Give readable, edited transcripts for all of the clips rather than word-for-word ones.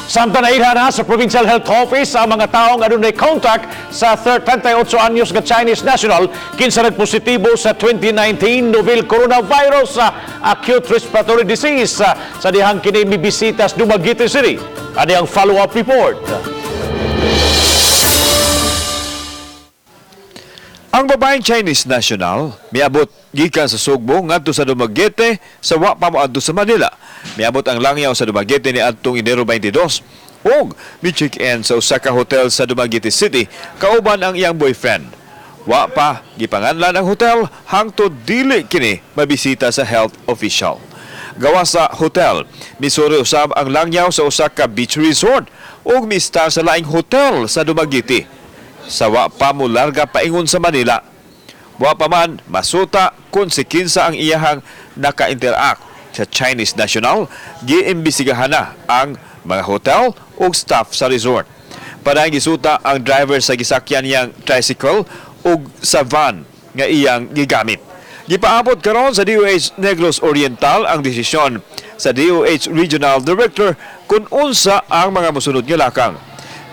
Samtang nailhan na sa Provincial Health Office ang mga taong adunay contact sa 38 anyos nga Chinese national kinsa nagpositibo sa 2019 novel coronavirus sa acute respiratory disease sa dihang kini mibisita sa Dumaguete City. Ani ang follow-up report. Ang babaeng Chinese national miabot gikan sa Sugbo ngadto sa Dumaguete sa wa pa moadto sa Manila. Miabot ang langyaw sa Dumaguete ni adtong Enero 22 ug mi-check-in sa usa ka hotel sa Dumaguete City kauban ang iyang boyfriend. Wa pa gipanganlan ang hotel hangtod dili kini mabisita sa health official. Gawas sa hotel, misuri usab ang langyaw sa usa ka beach resort ug mistar sa laing hotel sa Dumaguete sa wa pa mo larga paingon sa Manila. Wa pa man masuta kung si kinsa ang iyahang naka-interact sa Chinese national, giimbestigahan na ang mga hotel ug staff sa resort. Padayon gisuta ang driver sa gisakyan niyang tricycle ug sa van nga iyang gigamit. Gipaabot karon sa DOH Negros Oriental ang desisyon sa DOH Regional Director kung unsa ang mga mosunod nga lakang.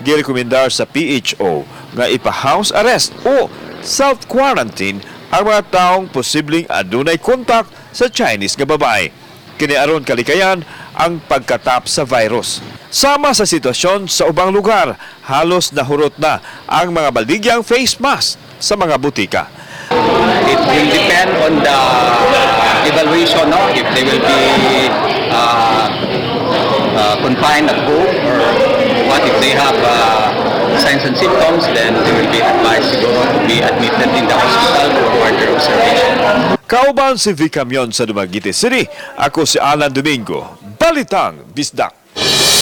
Girekomendar sa PHO nga ipa-house arrest o self-quarantine ang mga taong posibleng adunay kontak sa Chinese nga babae. Kini aron kalikayan ang pagkatap sa virus. Sama sa sitwasyon sa ubang lugar, halos nahurot na ang mga baligyang face mask sa mga butika. It will depend on the evaluation, no? If they will be confined at home or what. If they have signs and symptoms, then they will be advised siguro to be admitted in the hospital for further observation. Kauban si Vic Camion sa Dumaguete City, ako si Alan Domingo. Balitang Bisdak.